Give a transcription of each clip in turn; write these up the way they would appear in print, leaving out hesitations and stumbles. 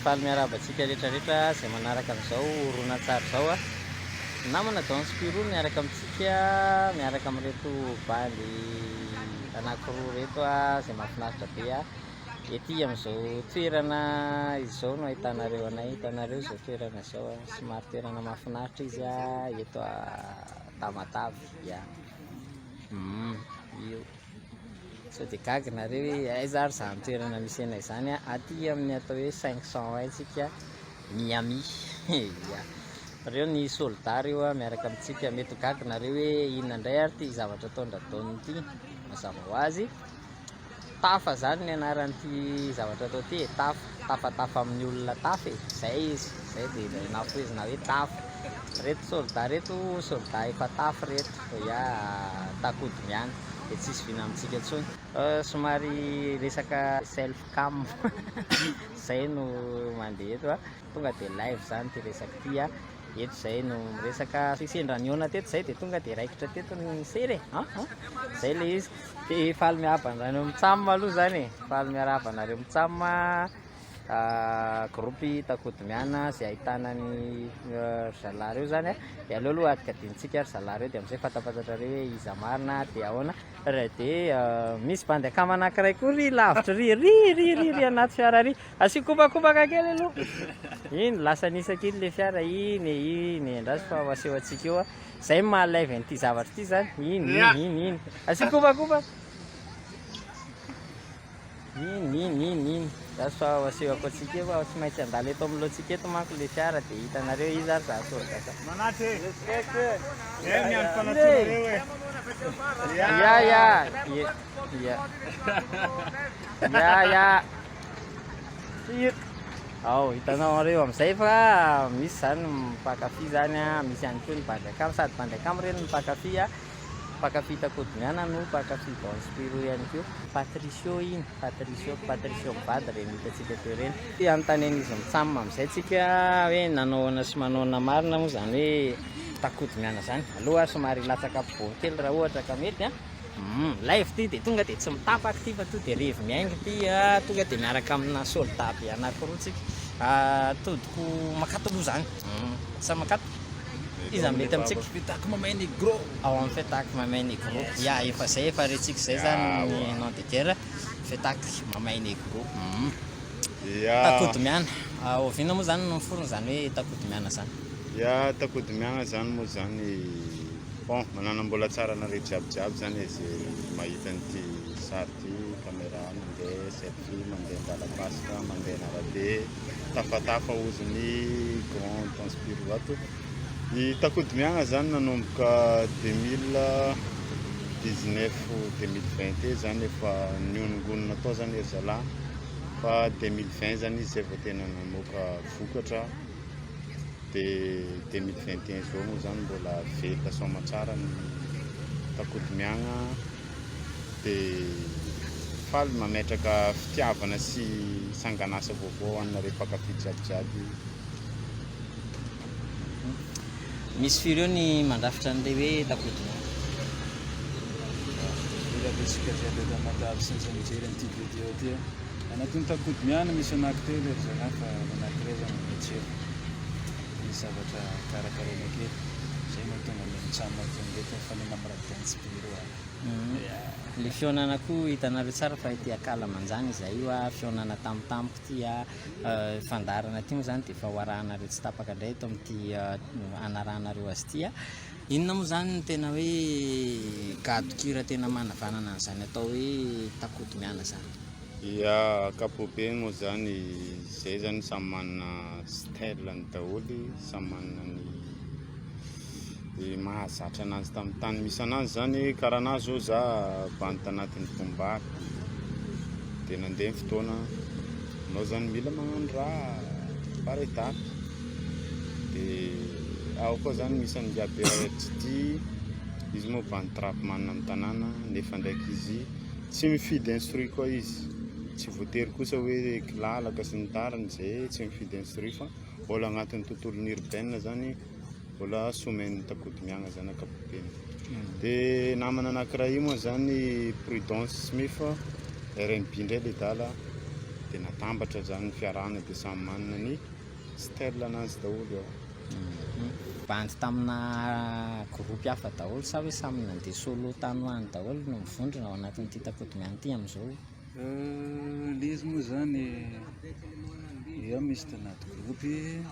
Faly miarahaba antsika rehetra rehetra izay manaraka an'izao horonantsary izao a. Namana Don Spirou miaraka amintsika miaraka amin'ireto bandy anankiroa ireto a, izay mahafinaritra be a. Ety amin'izao toerana izao no ahitanareo anay, hitanareo izao toerana izao a, somary toerana mahafinaritra izy a, eto a Tamatave ya. Io. Sao dia gaga nareo hoe aiza ary izany toerana misy anay izany a? Aty amin'ny atao hoe 501 tsika, Miami. Ya. Reo ny soldat reo a, miaraka amintsika. Mety ho gaga nareo hoe inona indray ary ity zavatra ataon-dRadaona ity. Mazava ho azy. Tafa zany ny anaran'ity zavatra atao ity e, tafa, tafatafa amin'ny olona tafa e, zay izy, zay dia nafohezina hoe tafa. Reto soldat reto, soldat efa tafa reto, ya takodimiana, dia tsisy vina amintsika intsony. Somary resaka self cam zay no mandeha eto a, tonga dia live zany ity resaka ity a. Eto izay no miresaka, sendra nihaona teto izay dia tonga dia raikitra teto ny sery e, an an, zay le izy. Dia faly miarahaba anareo mitsam aloha zany e, faly miarahaba anareo mitsam, groupe Takodimiana izay ahitana ny ry zalahy reo zany a. Dia aleo aloha adikadintsika ry zalahy reo dia amin'izay fantapantatrareo hoe iza marina dia ahoana. Raha dia misy bandy akama anankiray koa ry lavitra ry, ry ry ry ry anaty fiara ry. Asio kobakobaka kely aloha. Iny lasa nisaka iny le fiara iny e, iny e, andraso fa ho aseho antsika eo a. Zay no maha live an'ity zavatra ity zany. Iny, iny, iny, iny. Asio kobakoba. Iny, iny, iny, iny. Andraso fa ho asehoko antsika eo fa tsy maintsy handalo eto amin'ny lohantsika eto manko le fiara dia hitanareo iza ary za soldat. Manatry e! Zay miandry fanatsoanareo e! Ya, ya, ya. Ya. Ya, ya. Ao, hitanao areo amin'izay fa misy izany mpankafy izany an, misy ihany koa ny bandy akama, sady bandy akama ireny no mpankafy an, mpankafy Takodimiana no mpankafy Don Spiro ihany koa. Patricio iny, Patricio, Patricio mivady ireny hitantsika teo ireny. Anontanian'izy mitsam amin'izay tsika hoe nanao ahoana sy manao ahoana marina moa izany hoe Takodimiana izany. Aloha somary hilatsaka ampovoany kely raha ohatra ka mety an. Humm live ty de tonga de tsy mitapaka ty fa to de revy miainga ty a, tonga de miaraka amina soldat be anakiroa tsika, atodiko makato aloha zany, humm sa makato? Iza no mety amintsika? Fetaky Mamay Negro. Ao amin'ny Fetaky Mamay Negro, ya efa zay efa rentsika zay zany ny nom de guerre, Fetaky Mamay Negro, humm Takodimiana, oviana moa zany no niforona zany hoe Takodimiana zany? Ya Takodimiana zany moa zany Bon, manana mbola tsara anareo jiaby jiaby zany e ze mahita an'ity sary ty, camera mandeha, selfie mandeha ambalapasika, mandeha an'arabe, tafatafa ozy ny grand transpiro ato. Ny takodimiagna zany nanomboka 2019 2020 teo zany efa nionongonona tao zany ry zalahy fa 2020 zany izy zay vao tena namoaka vokatra. Dia 2021 izao moa izany mbola velona soamantsara ny Takodimiagna dia faly mametraka fitiavana sy sangan'asa vaovao ho anareo mpankafy jiaby jiaby. Misy firy eo ny mandrafitra an'ilay hoe Takodimiagna? Mbola betsaka jiaby eto Tamatave sy ny izay mijery an'ity vidéo ity. Anatin'ny takodimiana misy anankitelo ry zalahy fa ny anankiray zany mbola tsy eo. Misy zavatra karakaraina kely. Zay mahatonga ny mijanona tonga eto mifanena amin'ny Radens Bureau a. Ya. Le fihaonana koa hitanareo tsara fa ety ankalamanjana izahay io a, fihaonana tampotampoka ity a, fandaharana ity moa zany dia efa ho arahanareo tsy tapaka indray eto amin'ity anarahanareo azy ity a. Inona moa zany no tena hoe gadon-kira tena manavanana an'izany atao hoe takodimiana zany? Ya, ankapobeny moa zany zay zany samy manana style-ny daholo, samy manana ny mahazatra anazy tamin'ny tany misy anazy zany, karaha anahy zao za bandy tanatin'ny boom-bap, de nandeha ny fotoana, anao zany mila magnano raha par étape, de ao koa zany misy an'ingahy be RGT, izy moa bandy trap man amin'ny tanàna nefa ndraiky izy Tsy mifidy instru koa izy, tsy voatery kosa hoe kilalaka sy ny tariny zay tsy mifidy instru fa mbola agnatin'ny tontolon'ny urbaine zany mbola semaine takodimiagna zany ankapobeny. De namana anankiray io moa zany Prudence Smith, rnb ndray le dala. Dia natambatra zany ny fiarahana dia samy manana ny style anazy daholo ao. Bandy tamina groupe hafa daholo sa hoe samy nandeha solo tany ho any daholo no mivondrona ao anatin'ity Takodimiana ity amin'izao? Le izy moa zany, ia misy tanaty groupe, de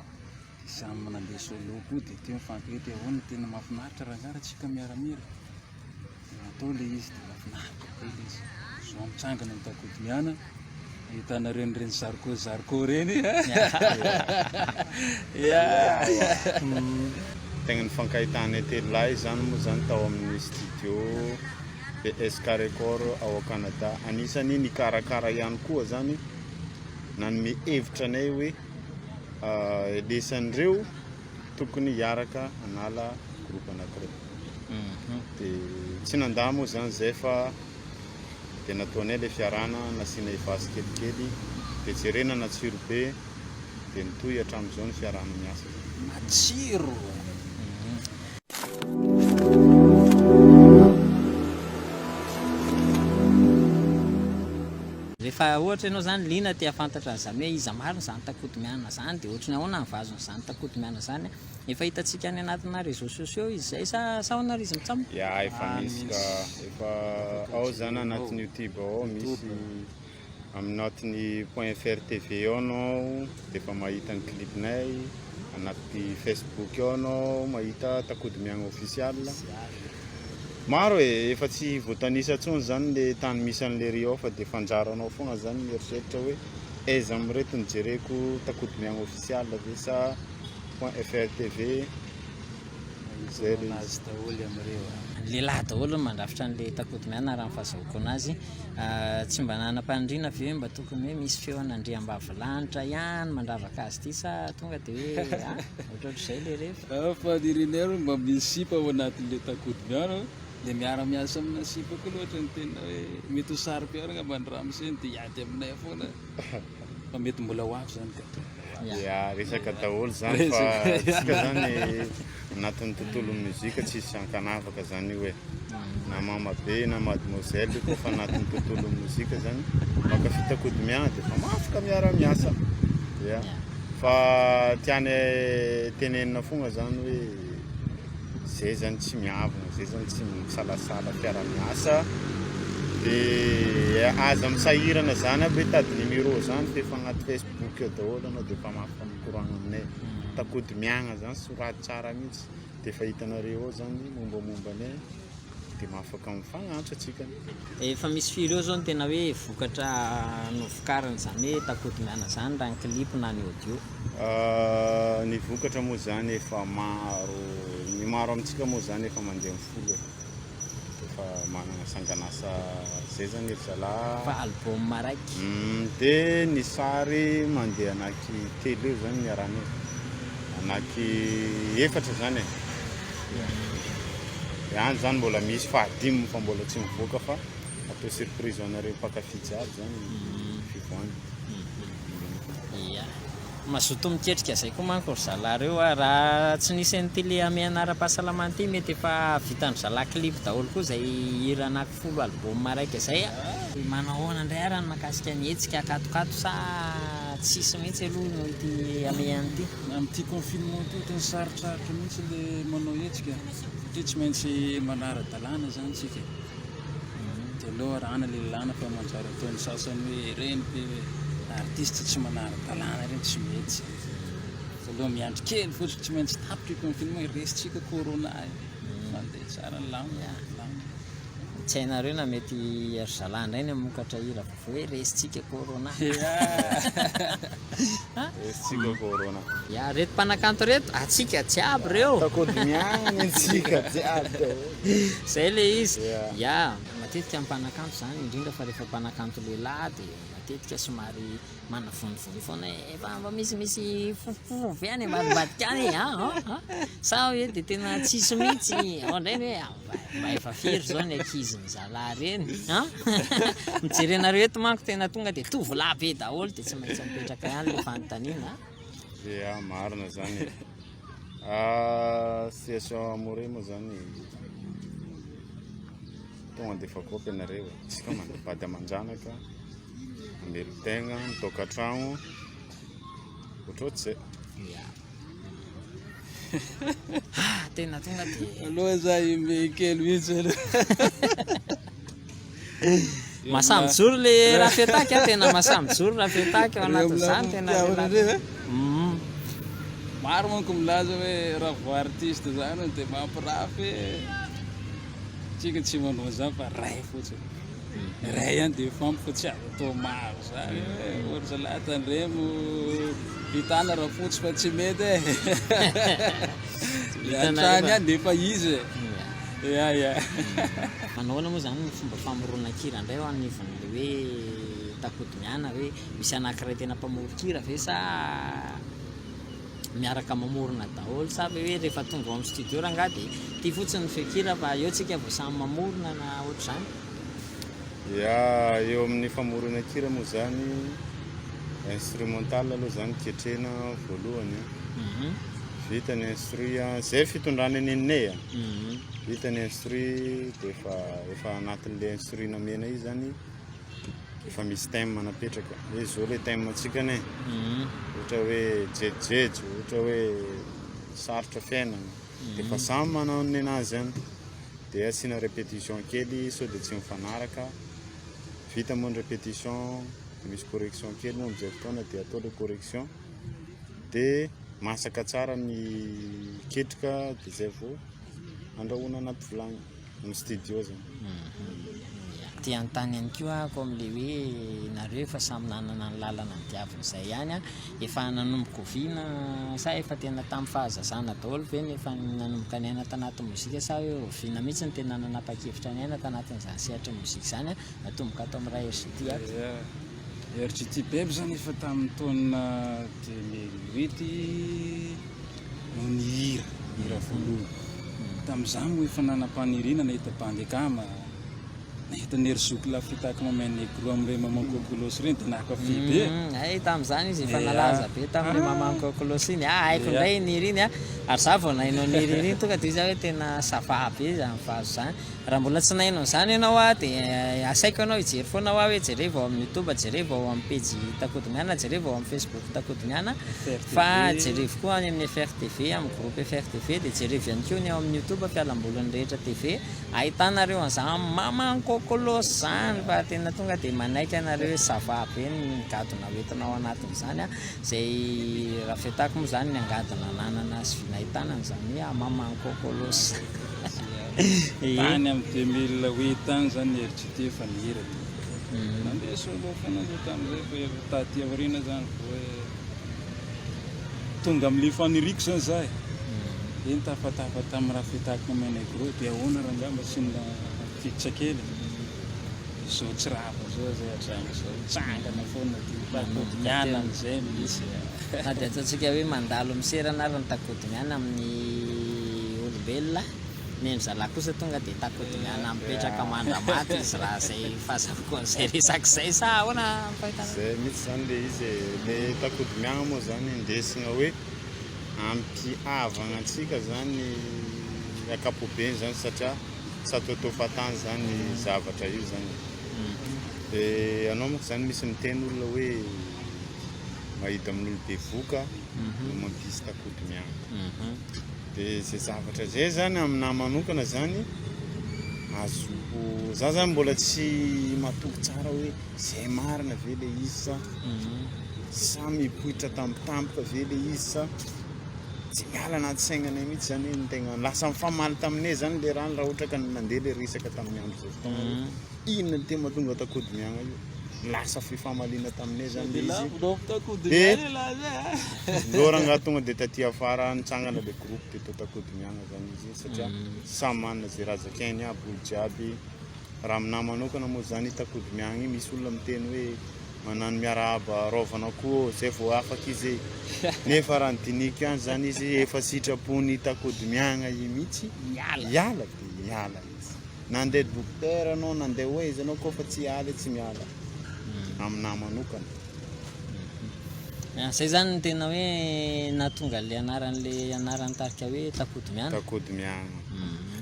samy nandeha solo koa de teo nifankahita hoe ahoana tena mahafinaritra rangahy raha tsika miara-mihira. De natao le izy de mahafinaritra be le izy. Zao mitsangana ny Takodimiana, ahitanareo an'ireny zarco zarco reny. Ya. Tegna nifankahitanay telo lahy zany moa zany tao amin'ny studio BSK Record ao Canada. Anisany nikarakara ihany koa zany nanome hevitra anay hoe lesan'ireo tokony hiaraka hanala groupe anankiray. Dia tsy nandà moa zany zay fa dia nataonay ilay fiarahana, nasiana evasy kelikely, dia jerena natsiro be, dia nitohy hatramin'izao ny fiarahana miasa zany. Matsiro! Rehefa ohatra ianao zany liana te hahafantatra an'izany hoe iza marina izany Takodimiana izany dia ohatry ny ahoana ny vazon'izany Takodimiana izany? Efa hitantsika any anatina réseaux sociaux izy izay sa sa ahoana ry izy mitsam? Ya efa misy ka, efa ao zany anatin'ny youtube ao misy aminatin'ny point fr TV ao anao dia efa mahita ny clip-nay, anaty facebook ao anao mahita Takodimiagna official. Maro e, efa tsy voatanisa intsony zany le tany misy an'le ry ao fa dia efa anjaranao foagna zany mieritreritra hoe aiza amin'ireto no jereko Takodimiagna official ve sa point frtv zay le izy. Daholo amin'ireo a. Lehilahy daholo no mandrafitra an'ilay Takodimiana raha ny fahazahoako anazy. Tsy mba nanam-paniriana ve hoe mba tokony hoe misy feo an'andriambavilanitra ihany mandravaka azy ity sa tonga dia hoe ah, ohatrohatr'izay ilay revy? Fanirianay aloha mba misy sipa ao anatin'ilay Takodimiana dia miara-miasa amina sipa koa aloha ohatran'ny tena hoe mety ho saro-piaro angamba ny ramose dia hiady aminay foana. Fa mety mbola ho avy zany ka. Ya, resaka daholo zany fa tsika zany anatin'ny tontolon'ny mozika tsisy ankanavaka zany io e. Na mama be na mademoiselle io fa anatin'ny tontolon'ny mozika zany mankafy Takodimiana dia efa mafika miara-miasa. Ya. Fa tiany tenenina foagna zany hoe zay zany tsy miavona, zay zany tsy misalasala fiara-miasa de aza misahirana zany aby hoe hitady numéro zany fa efa agnaty facebook ao daholo anao de efa afaka mikoragna aminay. Takodimiagna zany soraty tsara mihitsy de efa hitanareo ao zany mombamomba anay de afaka mifagnantso antsika. Efa misy firy eo zao ny tena hoe vokatra novokarin'izany hoe Takodimiana zany raha ny clip na ny audio? Ny vokatra moa zany efa maro, ny maro amintsika moa zany efa mandeha amin'ny folo e, efa manana sangan'asa zay zany ry zalahy. Fa album raiky. De ny sary mandeha anaky telo eo zany niarahanay, anaky efatra zany e, de any zany mbola misy fahadimy fa mbola tsy mivoaka fa atao surprise ho anareo mpankafy jiaby zany ny fivoahany. Ia. Mazoto miketrika zay koa manko ry zalahy reo a, raha tsy nisy an'ity le hamehana ara-pahasalamana ity mety efa vitan-dry zalahy clip daholo koa zay hira anaky folo album raika zay a. Manao ahoana indray ary ny mahakasika ny hetsika akatokato sa tsisy mihitsy aloha noho ity hamehana ity? Amin'ity confinement ity ohatran'ny sarotsarotra mihitsy le manao hetsika satria tsy maintsy manara-dalàna zany tsika e. Dia aleo arahana le lalàna fa manjary ataon'ny sasany hoe ireny ve hoe artiste tsy manara-dalàna ireny tsy mety zany. Fa aleo miandry kely fotsiny tsy maintsy tapitra io confinement io, resintsika corona io. Mandeha tsara ny lamina, lamina. Tsy hainareo na mety ry zalahy indray ny hamokatra hira vaovao hoe resintsika corona. Resintsika corona. Ya, reto mpanakanto reto, antsika jiaby reo. Takodimiagna ny antsika jiaby daholo. Zay le izy. Ya, matetika ny mpanakanto zany, indrindra fa rehefa mpanakanto lehilahy dia matetika somary manavonivony foana hoe efa mba misimisy fofofofo ve any ambadimbadika any e, an an an. Sa hoe dia tena tsisy mihitsy, ao indray ny hoe mba efa firy zao ny ankizin'ny zalahy reny an. Mijery anareo eto manko tena tonga dia tovolahy be daholo dia tsy maintsy mipetraka ihany le fanontaniana. Ya, marina zany e. Situation amoureux moa zany tonga dia efa kopy ianareo e. Tsika manambady aman-janaka. Mamelon-tegna, mitokantragno, ohatrohatry zay. Ya. Ah, tena tonga dia. Aloha za ime kely mihitsy aloha. Mahasahy mijoro le Rafetaky a, tena mahasahy mijoro Rafetaky ao anatin'izany tena lehilahy. Maro manko milaza hoe raha vao artiste zany dia mampirafy. Tsika tsy manao an'izany fa ray fotsiny. Ray ihany dia efa ampy fa tsy azo atao maro zany hoe ohatra zalahy tandremo vitana rafotsy fa tsy mety e. Le hatrany ihany dia efa izy e. Ya ya. Manao ahoana moa izany ny fomba famoronan-kira indray ao anivon'ilay hoe Takodimiana hoe misy anankiray tena mpamoron-kira ve sa miaraka mamorona daholo sa ve hoe rehefa tonga ao amin'ny studio rangahy dia ity fotsiny ny feon-kira fa eo tsika vao samy mamorona na ohatr'izany? Ya, eo amin'ny famoronan-kira moa izany, instrumental aloha izany ketrehina voalohany an. Vita ny instru an, izay fitondrana ny nenay an. Vita ny instru dia efa efa anatin'ilay instru namena io izany efa misy thème napetraka hoe zao le thème antsika anie ohatra hoe jejojejo, ohatra hoe sarotra fiainana dia efa samy manao ny nenazy ihany dia asiana répétition kely sao dia tsy mifanaraka, vita moa ny répétition dia misy correction kely moa amin'izay fotoana dia atao le correction dia masaka tsara ny ketrika dia zay vao andrahoina anaty vilagny. Amin'ny studio zany. Te hanontany ihany koa aho amin'ilay hoe nareo efa samy nanana ny lalana nodiavina izay ihany an, efa nanomboka oviana sa efa tena tamin'ny fahazazana daholo ve no efa nanomboka niaina tanaty mozika sa hoe oviana mihitsy no tena nanapa-kevitra niaina tanatin'izany sehatry ny mozika izany an, natomboka ato amin'ny Ray RJT ato? Ya, RJT Beb zany efa tamin'ny taona 2008 no nihira, hira voalohany. Tamin'izaho moa efa nanam-paniriana nahita bandy akama, nahita an'i Hery Zoky Lafitaky Maman Negro amin'ireny Maman Kokolos ireny dia nankafy be. Hay tamin'izany izy efa nalaza be tamin'ilay Maman Kokolos iny. Ah, haiko indray iny hira iny ah. Ary izaho vao naheno an'iny hira iny tonga dia hoy izaho hoe tena ça va be izany vazo izany. Raha mbola tsy naheno an'izany ianao ah dia asaiko ianao hijery foana hoa hoe jerevo ao amin'ny youtube, jerevo ao amin'ny pejy Takodimiana, jerevo ao amin'ny facebook Takodimiana fa jerevo koa any amin'ny FRTV, amin'ny groupe FRTV dia jerevo ihany koa ny ao amin'ny youtube Fialambolin'ny Rehetra TV ahitanareo an'izany maman kokolos izany fa tena tonga dia manaiky anareo hoe ça va be ny gadona hoentina ao anatin'izany ah, izay raha fitako moa izany ny angadina ananana sy vy nahitana an'izany hoe maman kokolos. Tany amin'ny 2008 tany zany ny RJT efa nihira dia nandeha solo foana zay tamin'izay fa efa taty aoriana zany vao hoe tonga amin'le faniriako zany za e. Dia nitafatafa tamin'ny Rafetako Mamenegro dia ahoana rangahy mba tsy mila fiditra kely. Zao tsy rava zao zay hatramin'izao, mitsangana foana dia mifampodimiana amin'izay misy. Na dia ataontsika hoe mandalo miserana ary ny takodimiana amin'ny olombelona, ny an-dry zalahy kosa tonga dia takodimiana mipetraka mandra-maty izy raha izay fahazahoako an'izay resaka izay sa ahoana ny fahitanao? Zay mihitsy zany le izy e, le takodimiagna moa zany indesina hoe hampihavagna antsika zany ankapobeny zany satria tsy ataotao fahatany zany zavatra io zany e. De anao manko zany misy miteny olona hoe mahita amin'olo bevoka no mampisy takodimiagna. De zay zavatra zay zany aminahy manokana zany azoko za zany mbola tsy matoky tsara hoe zay marina ve le izy sa sa mipoitra tampotampoka ve le izy sa tsy miala anaty saignanay mihitsy zany hoe ny tegna lasa mifamaly taminay zany le raha raha ohatra ka nandeha le resaka tamin'ny andro zay fotoagna hoe inona no tena mahatonga takodimiagna io. Lasa fifamaliana taminay zany le izy. De ndreo rangahy tonga de taty afara nitsangana le groupe de tô takodimiagna zany izy satria samy manana ze raha zakainy aby olo jiaby. Raha aminahy manokana moa zany takodimiagna iny misy olona miteny hoe manano miarahaba raovana koa zay vao afaka izy e. Nefa raha ny dinihiko ihany zany izy efa sitrapony takodimiagna io mihitsy hiala de hiala izy. Nandeha dokotera anao, nandeha ho aiza anao koa fa tsy hiala tsy miala. Aminahy manokana. Zay zany no tena hoe nahatonga an'le anaran'le anaran'ny tarika hoe Takodimiana. Takodimiana.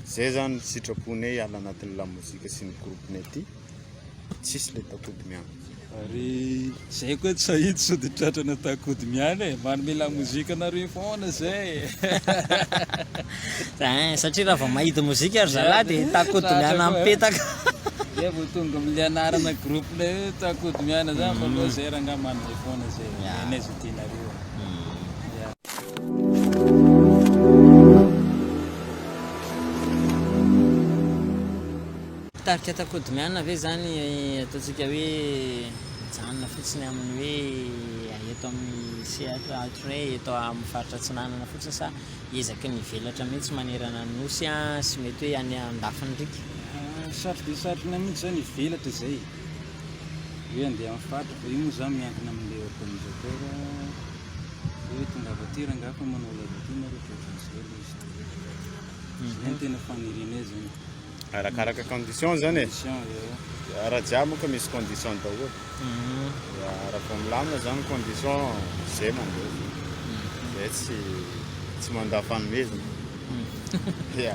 Zay zany sitraponay hiala anatin'ny lamozika sy ny groupe-nay ty. Tsisy le Takodimiana. Ary zay koa tsy sahidy sao dia tratrana takody miala e, manome lamozika anareo foana zay e. Ein, satria raha vao mahidy mozika ry zalahy dia takody miala mipetaka. Zay vao tonga amin'ilay anarana groupe ilay hoe takody miala zany fa aloha zay rangahy manome foana zay, omenay zay tianareo. Ya. Mpitarika takodimiana ve izany ataontsika hoe mijanona fotsiny amin'ny hoe eto amin'ny sehatra ohatra hoe eto amin'ny faritra Atsinanana fotsiny sa ezaky ny hivelatra mihitsy manerana ny Nosy sy mety hoe any andafin'ny riaka? Sarotra dia sarotra mihitsy izany hivelatra izay e! Hoe handeha amin'ny faritra fa io moa izany miankina amin'ilay organisateur hoe tongava aty rangahy fa manao live aty nareo fa ohatran'izay ilay izy. Izay no tena fanirianay izany. Arakaraka condition zany e. Condition eo. Raha jiaby moa ka misy condition daholo. Raha vao milamina zany condition zay mandeha. Zay tsy tsy mandà fanomezana. Ya.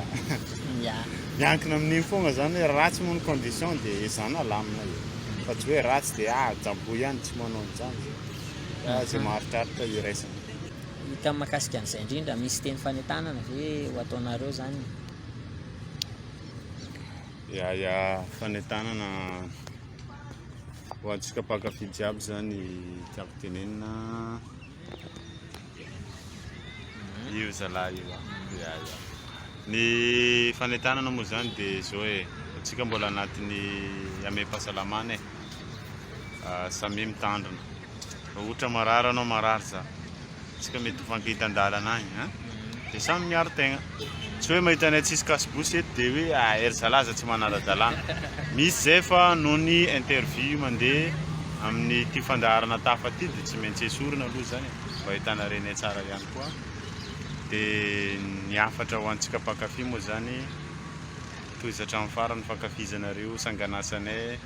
Ya. Miankina amin'iny foagna zany hoe ratsy moa ny condition dia ezahana alamina eo. Fa tsy hoe ratsy dia ah jambo ihany tsy manao an'izany zay. Fa zay maharitraritra iraisana. Hita mahakasika an'izay indrindra, misy teny fanentanana ve ho ataonareo zany? Ya ya fanentanana ho antsika mpankafy jiaby zany tiako tenenina io zalahy io a. Ya ya. Ny fanentanana moa zany de zao e, antsika mbola anatin'ny hameham-pahasalamana e, samia mitandrina, raha ohatra marary anao marary za. Tsika mety mifankahita an-dalana agny an! Dia samy miaro tegna. Tsy hoe mahita anay tsisy cache-bouche eto dia hoe ah ery zalahy aza tsy manara-dalàna. Misy zay fa noho ny interview mandeha amin'ity fandaharana tafa ity dia tsy maintsy esorina aloha zany e, mba ahitana renay tsara ihany koa. Dia ny hafatra ho antsika mpankafy moa zany, tohizo hatramin'ny farany ny fankafizanareo sanganasanay,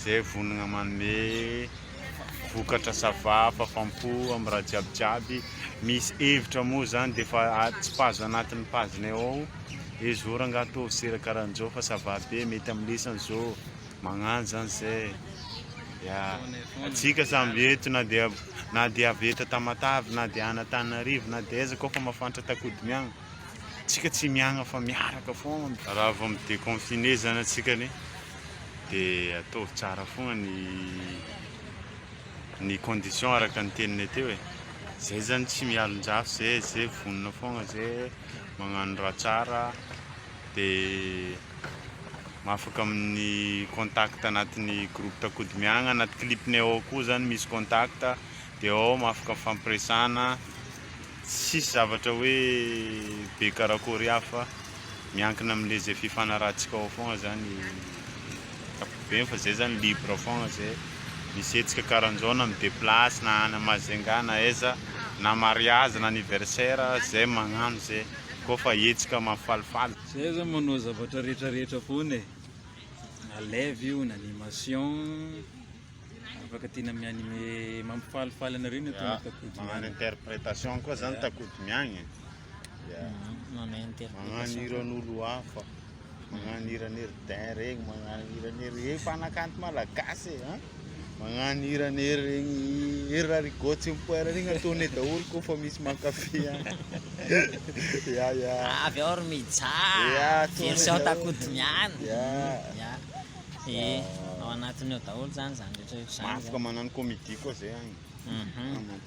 zay vonona manome. Vokatra ça va fafampo am raha jiaby jiaby misy hevitra moa zany de efa tsipazo anatin'ny page nay ao hoe zao rangah ataovy sera karanjao fa ça va be mety am lesany zao magnano zany zay ya atsika samby eto na dia na dia avy eto Tamatave na dia any Antananarivo na dia aiza koa fa mafantra takodimiagna tsika tsy miagna fa miaraka fogna raha vao mi deconfiner zany atsika anie dia ataovy tsara foana ny ny condition araka ny teninay teo e, zay zany tsy mialon-jafy zay, zay vonona foana zay magnano raha tsara dia afaka amin'ny contact anatin'ny groupe Takodimiagna, anaty clip-nay ao koa zany misy contact dia ao afaka mifampiresahana, tsisy zavatra hoe be karakôry hafa. Miankina amle zay fifanarahantsika ao foagna zany ankapobeny fa zay zany libre foagna zay, misy hetsika karanzao na mi deplace na any Majunga na aiza na mariage na anniversaire zay magnano zay koa fa hetsika mahafalifaly. Zay zao manao zavatra retraretra foana e, na live io na animation, afaka tena mi-anime mampifalifaly anareo ny ataon'ny Takodimiagna. Magnano interpretation koa zany Takodimiagna e. Magnano hiran'olo hafa, magnano hiran'i Erdin regny, magnano hiran'i ery mpanakanto malagasy e an, magnano hiran'i ery regny ery Rarigot tsy mipoera regny ataonay daholo koa fa misy mankafy an, ya ya. Avy ao ry Mija, Ya, ataonay version daholo. Takodimiana. Ya. Ya. Eh, ao anatiny ao daholo zany zany rehetra rehetra zany. Afaka magnano comédie koa zay agny.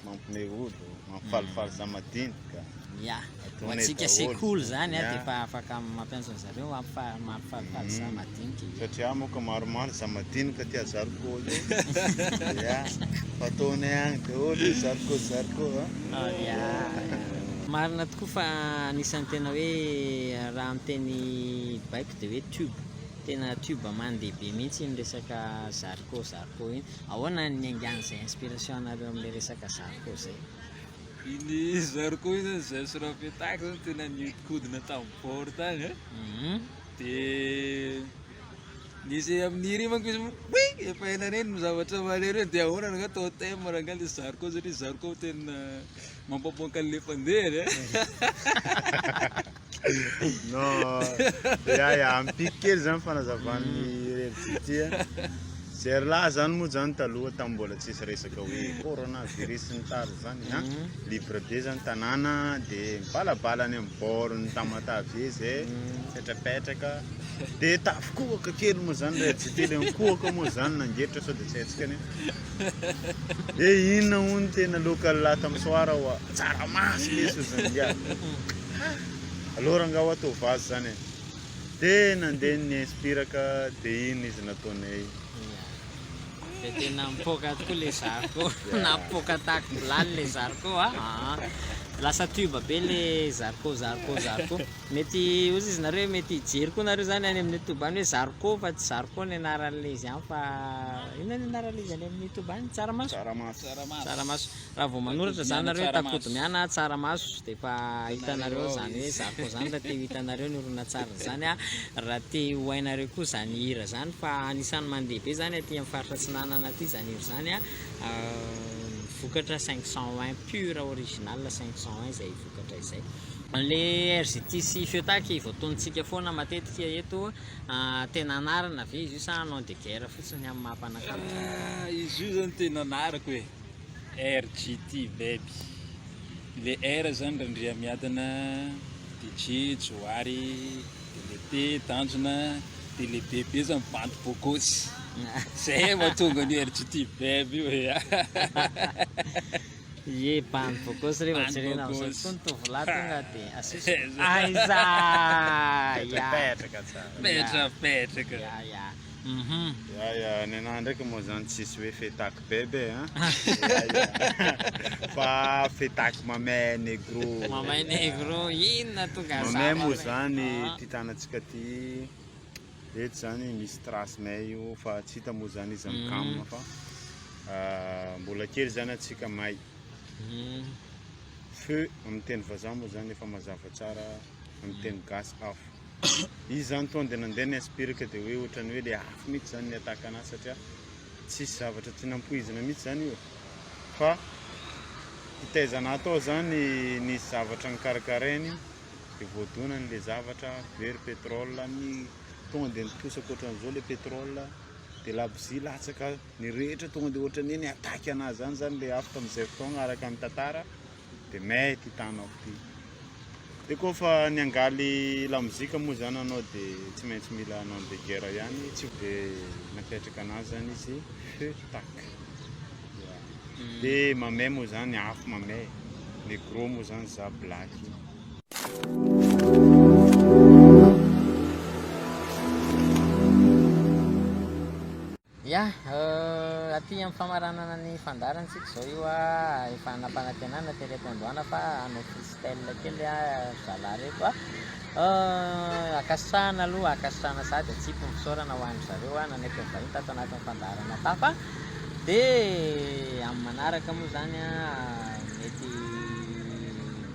Mampime olo, mampifalifaly za madinika. Ya, ho antsika sekoly zany dia efa afaka mampiantso an zareo mampifalifaly za madinika. Satria moa ka maromaro za madinika tia zarikô io. Ya, fa ataonay agny daholo io zarikô zarikô a. Ya, marina tokoa fa anisan'ny tena hoe raha miteny baiko dia hoe tube, tena tube mandeha be mihitsy iny resaka zarikô zarikô iny. Ahoana ny niaingan'izay inspiration anareo amin'ilay resaka zarikô izay? Iny zarikô iny zany zahay sy Rafetaka zany tena nihodinkodina tamin'ny bord tany e. Dia nisy amin'ny hira iny manko izy oui efa ela reny ny zavatra malahelo hoe dia ahoana rangahy atao thème rangahy ilay zarikô satria zarikô tena mampamoaka an'ilay fandehany e. Non, ya ya, ampiko kely zany fanazavan'ny Rerjy ity a. Zerla zany moa zany taloha tamin'ny mbola tsisy resaka hoe coronavirus sy ny tariny zany a, libre be zany tanàna de mibalabala any amin'ny bord ny Tamatave izy e, mipetrapetraka de tafikohaka kely moa zany re tsy teny mikohaka moa zany nangetra sao de tsy haintsika anie e inona hono tena local tamin'ny soir hoa tsaramaso lesy hozy ingahy, aleo rangaha hoa atao vazo zany e. De nandeha ni-inspiraka de iny izy nataonay. De tena mipoaka tokoa le zaricot, napoaka tahaky vilany le zaricot a, aa lasa tube be le zaricot zaricot zaricot, mety ozy izy nareo mety hijery koa nareo zany any amin'ny youtube any hoe zaricot fa tsy zaricot ny anaran'le izy any fa inona ny anaran'le izy any amin'ny youtube any tsaramaso? Tsaramaso. Tsaramaso. Raha vao manoratra zany nareo hoe Takotomiana tsaramaso dia efa hitanareo ao zany hoe zarco zany raha te ho hitanareo ny horonantsariny zany a, raha te ho hainareo koa zany hira zany fa anisan'ny mandeha be zany aty amin'ny faritra atsinanana aty zany hira zany a, vokatra 501 pur original 501 izay vokatra izay. Le RJT sy Feotaky voatonontsika foana matetika eto, tena anarana ve izy io sa nom de guerre fotsiny amin'ny maha mpanakanto? Izy io zany tena anarako e. RJT baby. Le R zany Randriamiadana, de J Johary, de le T Tanjona, de le B be zany bandy bôgôsy. Zay mahatonga an'io RJT baby io e. Ie, bandy bôgôsy rehefa Bandy jerena amin'izao bôgôsy. tokoa ny tovolahy tonga de asiso. Aiza! Ya. Petrapetraka tsara. Petrapetraka. Ya, ya. Mhm. Ya ya, ny anahy ndraiky moa zany tsisy hoe fetaky bebe an. Ya ya. Fa fetaky mamay negro. Mamay negro, inona tonga Mamay moa zavatra. zany Ah. ty tanantsika ty eto zany misy trace may io fa tsy hita moa zany izy amin'ny cam fa ah, mbola kely zany antsika may. Feu amin'ny teny vazaha moa zany efa mazava tsara amin'ny teny gasy afo. Izy zany tonga de nandeha ni-inspire de hoe ohatran'ny hoe le afo mihitsy zany ni-attaque anazy satria tsisy zavatra tsy nampoizina mihitsy zany io e. Fa fitaizana atao zany nisy zavatra nokarakarainy de voadonany le zavatra, very pétrole, ny tonga de nitosaka ohatran'izao le pétrole de labozia latsaka ny rehetra tonga de ohatran'ny hoe ni-attaque anazy zany zany le afo tamin'izay fotoagna araka ny tantara. De may ty tanako ty. De koa fa niangaly lamozika moa zany anao de tsy maintsy mila nom de guerre ihany tsy de napetraka anazy zany izy feu tac. Ya. De mamay moa zany afo mamay. Negro moa zany za black. Ya, aty amin'ny famaranana ny fandaharana isika izao io a, efa nampanantenana tery am-piandohana fa hanao freestyle kely ry zalahy ireto a. Ankasitrahana aloha, ankasitrahana sahady atsipy ny fisaorana ho an-dry zareo nanaiky nivahiny tato anatin'ny fandaharana tafa. Dia amin'ny manaraka moa izany a, mety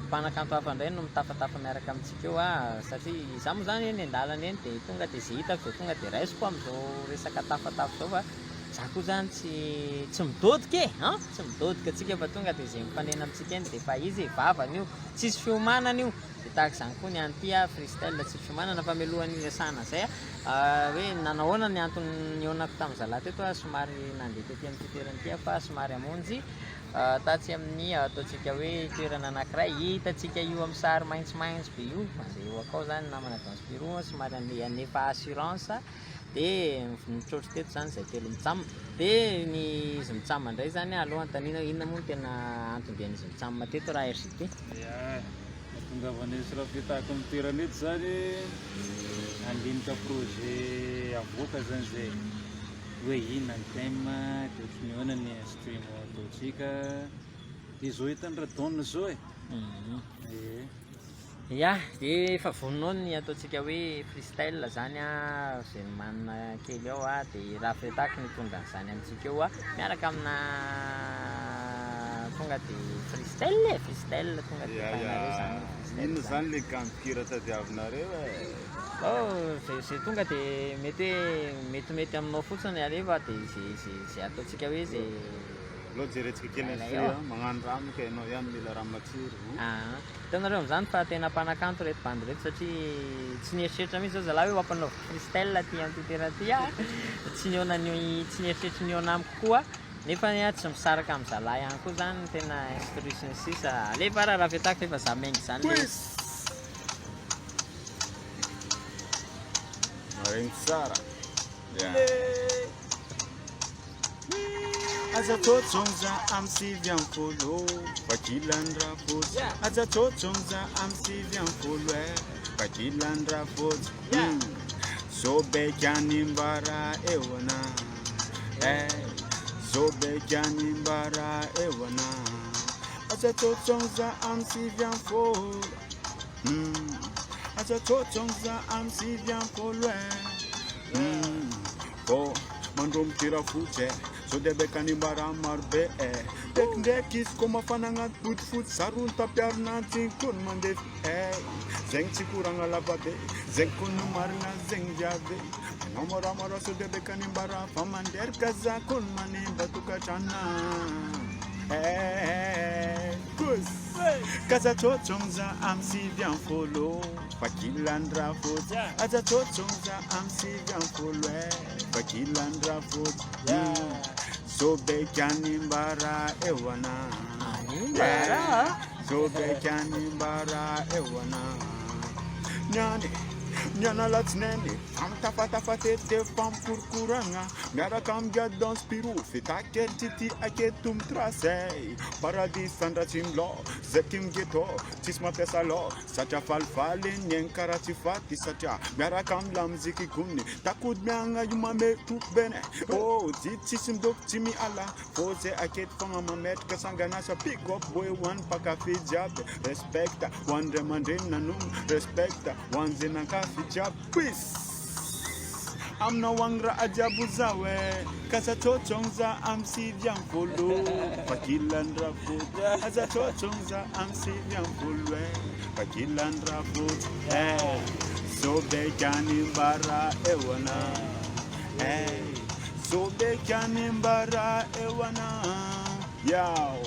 mpanakanto hafa indray no mitafatafa miaraka amintsika. Teo aho satria izaho moa izany eny an-dalana eny dia tonga dia izay hitako dia tonga dia raisiko amin'izao resaka tafatafa izao fa izaho koa izany tsy tsy midodika e! An! Tsy midodika antsika fa tonga dia izay mifanena amintsika eny dia efa izy e! Vavany io! Tsisy fiomanana io! Dia tahaka izany koa ny an'ity a, freestyle tsisy fiomanana fa mialohan'ny hiresahana an'izay a, hoe nanahoana ny antony nihaonako tamin'ny zalahy teto a, somary nandeha tety amin'ity toerana ity aho fa somary hamonjy Tatsy amin'ny ataontsika hoe toerana anankiray hitantsika io amin'ny sary maitsomaitso be io, mandeha eo akao zany namana Don Spiro somary andeha hanefa assurance dia nitrotro teto zany izay telo mitsam, dia ny izy mitsam indray zany aloha anontaniana hoe inona moa no tena anton-dian'izy mitsam teto raha RJT? Ya, nahatongavanay sy Rafetako amin'ny toerana eto zany handinika projet avoaka zany zay. Hoe inona ny thème, dia ohatry ny ahoana ny instrument ataontsika, dia izao hitan'i Radon izao e. Ie. Ya, dia efa vonona ao ny ataontsika hoe freestyle zany an, izay nomanina kely ao an, dia Rafretaky no hitondra an'izany amintsika eo an, miaraka amina tonga dia freestyle e, freestyle tonga dia Ya, ya. hainareo zany freestyle Inona zany. zany le gamin-kira tadiavinareo e? Oh, zay zay tonga de mety hoe metimety aminao fotsiny alefa de zay zay zay ataontsika hoe zay. Aleo jerentsika kely ny Alay fruit ao. a, magnano raha moa ka ianao ihany mila raha matsiro. Ah, hitanareo amin'izany fa tena mpanakanto ireto bandy ireto satria tsy nieritreritra mihitsy zao zalahy hoe ho ampanaoviko freestyle aty amin'ity toerana ity aho. Tsy nihaona ny tsy nieritreritry ny nihaona amiko koa nefa tsy misaraka amin'ny zalahy ihany koa zany ny tena instru sy ny sisa. Alefa ara raha fetako fa efa za miainga izany le izy. Maregny tsara. Yeah. Aza tsôtsôngza amy 19 Vakilan'ny rafotsy. Aza tsôtsôngza amy 19 e Vakilan'ny rafotsy. Zôbeky animbara ewana eh Zôbeky animbara ewana Aza tsôtsôngza amy 19. Aza tsôtsôngza amy 19 e. Fô mandromboky rafotsy e Sao dia beka animbara marobe e Ndraikindraiky izy koa mafana agnaty bodofotsy Sarony tampiarina antsiny koa ny mandefy e Zegny tsy koragna lavabe Zegny koa no marina zegny viavy Anao moramora sao dia beka animbara Fa manderaka za koa ny manimba tokantrano eh Kus Kaza tsôtsôngza amy 19 Vakilan'ny rafotsy Aza tsôtsôngza amy 19 e Vakilan'ny rafotsy. Zôbeky animbara ewana. Animbara? Zôbeky animbara ewana. Niany niany alatsinainy famitafatafa tete fampikorokoragna miaraka amy gadon spiro fetakely tsy ty aketo mitrasy paradis andratsimilô zeky migeto tsisy mampiasa lô satria falifaly ny aigny karaha tsy faty satria miaraka amy lamoziky gony takody miagna io mame troky bene oh ty tsisy midoko tsy miala fô zay aketo fogna mametraka sanganasa big up boy ho an'ny mpankafy jiaby respect ho an'ny ray aman-dreny nanombo respect ho an'ny zay nankafy jiaby peace aminao agny raha jiaby zaho e kasa tsôtsôgno za amy 19 vakilan'ny rafotsy aza tsôtsôgno za amy 19 e vakilan'ny rafotsy e zôbeky animbara ewana e zôbeky animbara ewana yao.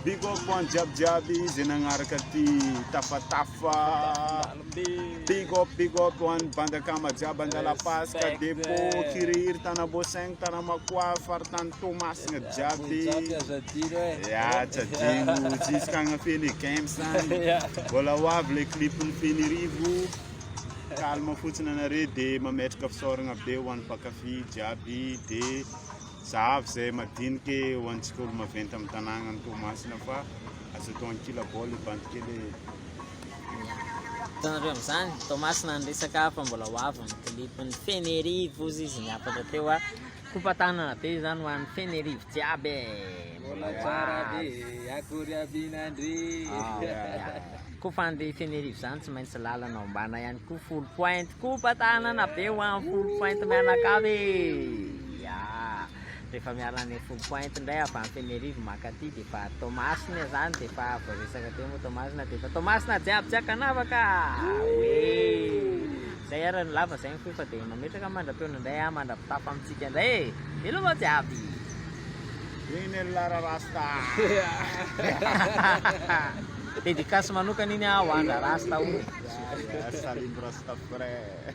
Big up ho an'ny jiaby jiaby zay nagnaraka ty tafatafa. Big up, big up ho an'ny bandakama jiaby Andalapaska, Respect. Dépôt, Kirihiry, Tanabosegny, Tanamakoa, faritany Toamasina jiaby. Jiaby azo adino e. Ya, tsy adino, tsisy kagna feny games agny. Mbola ho avy le clip-n'ny Fenerivo. Calme fotsiny anare de mametraka fisaoragna be ho an'ny mpankafy jiaby de zahavy zay madiniky ho antsika olo maventy amin'ny tanàgna ny Toamasina fa azo atao ankila baoly bandy kely. Hitanareo amin'izany, Toamasina ny resaka fa mbola ho avy ny clip-n'ny Fenerivo ozy izy niafatra teo a. Kopa-tanana be izany ho an'ny Fenerivo jiaby e. Mbola tsara be, akory aby nandry. Koa fa andeha Fenerivo izany tsy maintsy lalana ombana ihany koa Foulpointe. Kopa-tanana be ho an'ny Foulpointe mianakavy e. Ya. Rehefa miala any Foulpointe indray avy any Fenerivo maka aty dia efa Toamasina izany dia efa voaresaka teo moa Toamasina dia efa Toamasina jiaby tsy ankanavaka. Oe. Zay ary ny lava zay ny fohy fa dia mametraka mandra-peona indray aho mandra-pitafa amintsika indray e. Veloma jiaby. Iny lara rasta. Dédicace manokana iny aho ho andra rasta hono. Salim rasta frère.